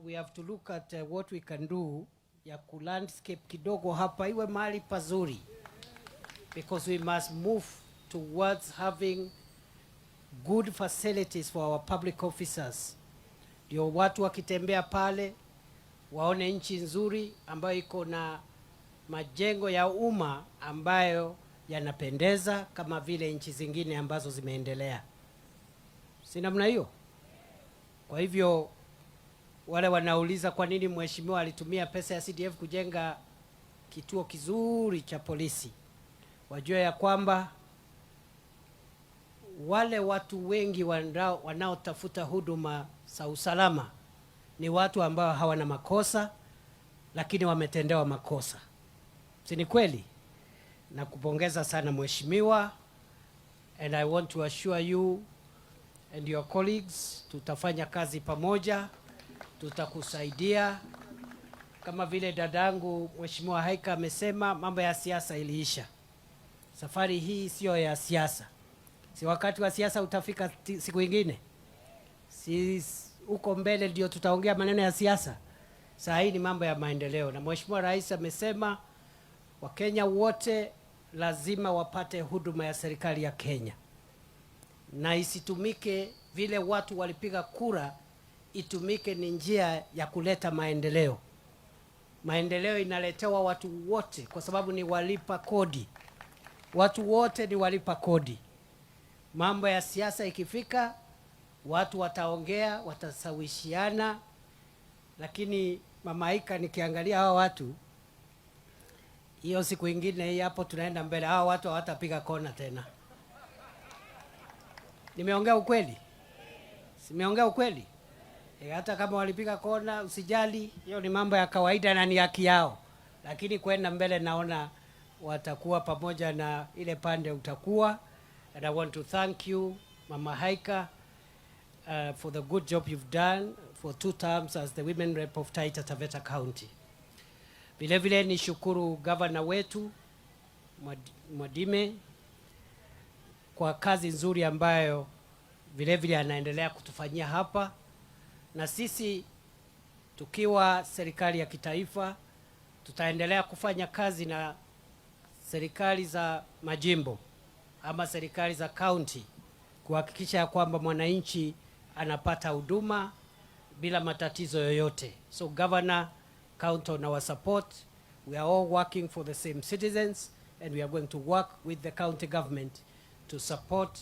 We have to look at what we can do ya ku landscape kidogo hapa iwe mahali pazuri, because we must move towards having good facilities for our public officers, ndio watu wakitembea pale waone nchi nzuri ambayo iko na majengo ya umma ambayo yanapendeza kama vile nchi zingine ambazo zimeendelea, si namna hiyo? Kwa hivyo wale wanauliza kwa nini mheshimiwa alitumia pesa ya CDF kujenga kituo kizuri cha polisi, wajue ya kwamba wale watu wengi wanaotafuta huduma za usalama ni watu ambao hawana makosa, lakini wametendewa makosa, si ni kweli? Nakupongeza sana mheshimiwa, and I want to assure you and your colleagues, tutafanya kazi pamoja, tutakusaidia kama vile dadangu Mheshimiwa Haika amesema, mambo ya siasa iliisha. Safari hii siyo ya siasa, si wakati wa siasa utafika siku ingine, si huko mbele ndio tutaongea maneno ya siasa. Saa hii ni mambo ya maendeleo, na Mheshimiwa Rais amesema Wakenya wote lazima wapate huduma ya serikali ya Kenya na isitumike vile watu walipiga kura, itumike ni njia ya kuleta maendeleo. Maendeleo inaletewa watu wote, kwa sababu ni walipa kodi. Watu wote ni walipa kodi. Mambo ya siasa ikifika, watu wataongea, watasawishiana, lakini Mama Aika, nikiangalia hawa watu, hiyo siku ingine hii hapo tunaenda mbele, hawa watu hawatapiga kona tena. Nimeongea ukweli? Si nimeongea ukweli? E, hata kama walipiga kona usijali, hiyo ni mambo ya kawaida na ni haki yao, lakini kwenda mbele naona watakuwa pamoja na ile pande utakuwa. And I want to thank you, Mama Haika, for the good job you've done for two terms as the women rep of Taita Taveta County. Vile vile nishukuru gavana wetu Mwadime kwa kazi nzuri ambayo vile vile anaendelea kutufanyia hapa, na sisi tukiwa serikali ya kitaifa tutaendelea kufanya kazi na serikali za majimbo ama serikali za county kuhakikisha ya kwamba mwananchi anapata huduma bila matatizo yoyote. So governor, count on our support. We are all working for the same citizens and we are going to work with the county government to support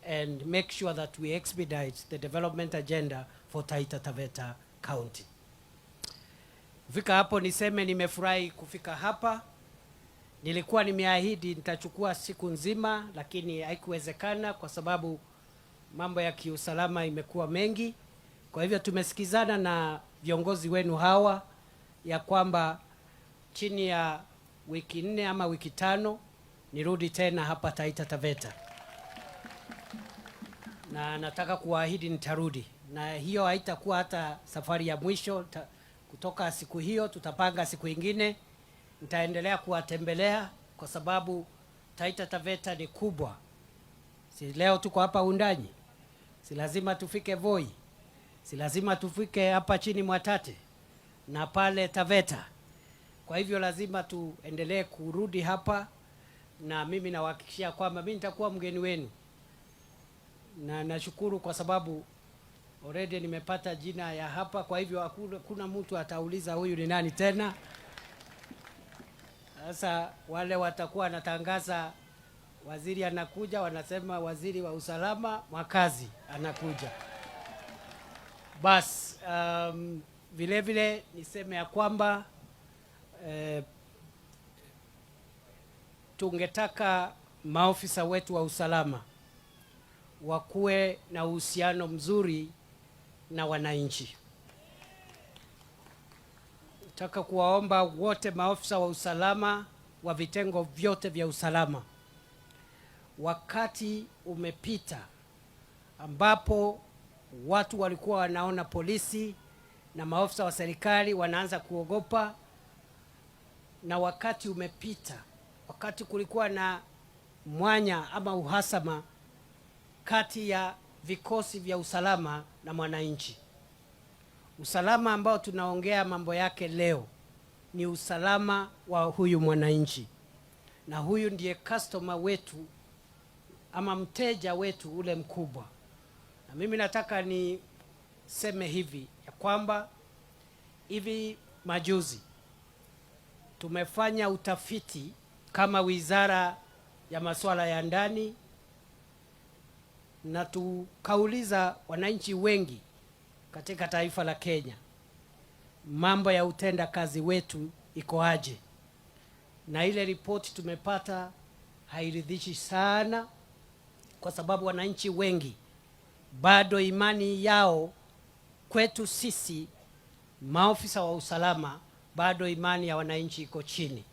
and make sure that we expedite the development agenda for Taita Taveta County. Kufika hapo niseme nimefurahi kufika hapa. Nilikuwa nimeahidi nitachukua siku nzima, lakini haikuwezekana kwa sababu mambo ya kiusalama imekuwa mengi. Kwa hivyo tumesikizana na viongozi wenu hawa ya kwamba chini ya wiki 4 ama wiki 5 nirudi tena hapa Taita Taveta, na nataka kuwaahidi nitarudi, na hiyo haitakuwa hata safari ya mwisho. Kutoka siku hiyo tutapanga siku ingine, nitaendelea kuwatembelea kwa sababu Taita Taveta ni kubwa. Si leo tuko hapa Wundanyi, si lazima tufike Voi, si lazima tufike hapa chini Mwatate na pale Taveta. Kwa hivyo lazima tuendelee kurudi hapa, na mimi nawahakikishia kwamba mimi nitakuwa mgeni wenu, na nashukuru kwa sababu already nimepata jina ya hapa. Kwa hivyo hakuna kuna mtu atauliza huyu ni nani tena. Sasa wale watakuwa wanatangaza waziri anakuja, wanasema waziri wa usalama Mwakazi anakuja. Bas, vile vile niseme ya kwamba tungetaka maofisa wetu wa usalama wakuwe na uhusiano mzuri na wananchi. Nataka kuwaomba wote maofisa wa usalama wa vitengo vyote vya usalama, wakati umepita ambapo watu walikuwa wanaona polisi na maofisa wa serikali wanaanza kuogopa, na wakati umepita, wakati kulikuwa na mwanya ama uhasama kati ya vikosi vya usalama na mwananchi. Usalama ambao tunaongea mambo yake leo ni usalama wa huyu mwananchi, na huyu ndiye customer wetu ama mteja wetu ule mkubwa. Na mimi nataka niseme hivi ya kwamba hivi majuzi tumefanya utafiti kama Wizara ya Masuala ya Ndani na tukauliza wananchi wengi katika taifa la Kenya mambo ya utenda kazi wetu iko aje, na ile ripoti tumepata hairidhishi sana, kwa sababu wananchi wengi bado imani yao kwetu sisi maofisa wa usalama, bado imani ya wananchi iko chini.